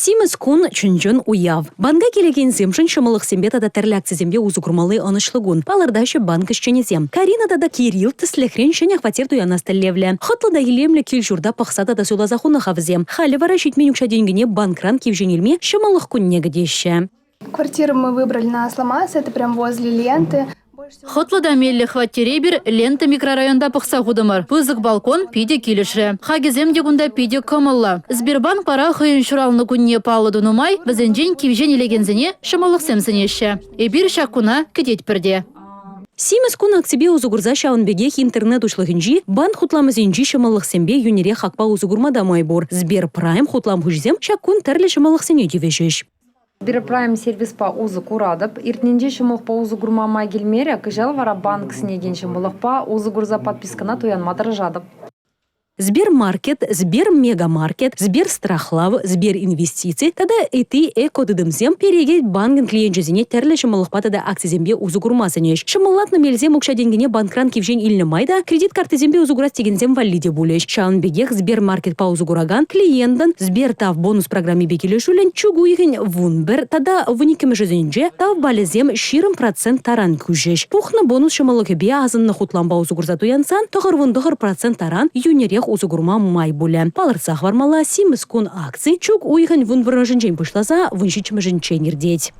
Симӗс кун чӑн-чӑн уяв. Банка килекенсемшӗн ҫӑмӑллӑхсемпе тата тӗрлӗ акцисемпе усӑ курмалли ӑнӑҫлӑ кун, палӑртаҫҫӗ банк ӗҫченӗсем. Карина тата Кирилл тӗслӗхрен ҫӗнӗ хваттер туянас тӗллевлӗ. Хӑтлӑ та илемлӗ кил-ҫурта пӑхса тата суйласа хунӑ-ха вӗсем. Халӗ вара ҫитмен укҫа-тенкӗне банкран кивҫен илме ҫӑмӑллӑх кунне кӗтеҫҫӗ. Квартиру мы выбрали на Асламас, это прям возле ленты. Хӑтлӑ та меллӗ хваттере эпир Лента микрорайонта пӑхса хутӑмӑр. Пысӑк балкон питӗ килӗшрӗ. Хакӗсем те кунта питӗ кӑмӑллӑ. Сбербанк вара хӑйӗн ҫуралнӑ кунне паллӑ тунӑ май вӗсенчен кивҫен илекенсене ҫӑмӑллӑхсем сӗнеҫҫӗ. Эпир ҫак куна кӗтетпӗр те. Симӗс кун акципе усӑ курса ҫавӑн пекех интернет уҫлӑхӗнчи банк хутламӗсенчи ҫӑмӑллӑхсемпе йӳнӗрех хакпа усӑ курма та май пур. Сберпрайм хутлам хуҫисем ҫак кун тӗрлӗ ҫӑмӑллӑхсене тивӗҫӗҫ. Сберпрайм сервиспа усӑ куратӑп. Иртнинче ҫӑмӑллӑхпа усӑ курма май килмерӗ, кӑҫал вара банк сӗнекен ҫӑмӑллӑхпа усӑ курса подпискӑна туянма тӑрӑшатӑп. Сбермаркет, Сбермегамаркет, Сберстрахлав, Сберинвестици тата ытти экотытӑмсем Перекет банкӗн клиенчӗсене тӗрлӗ ҫӑмӑллӑхпа тата акцисемпе усӑ курма сӗнӗҫ. Ҫӑмӑллатнӑ мелсем укҫа-тенкӗне банкран кивҫен илнӗ май та кредит карттисемпе усӑ курас текенсем валли те пулӗҫ. Ҫавӑн пекех Сбермаркетпа усӑ куракан клиентӑн Сбертав бонус программипе килӗшӳллӗн чӳк уйӑхӗн 11 тата 12-мӗшӗсенче тав балӗсем 20% таран куҫӗҫ. Пухнӑ бонус ҫӑмӑллӑхӗпе асӑннӑ хутлампа усӑ курса туянсан 99% таран йӳнӗрех усӑ курма май пулӗ. Палӑртса хӑвармалла, симӗс кун акци чӳк уйӑхӗн 11-мӗшӗнчен пуҫласа 17-мӗшӗнчен иртет.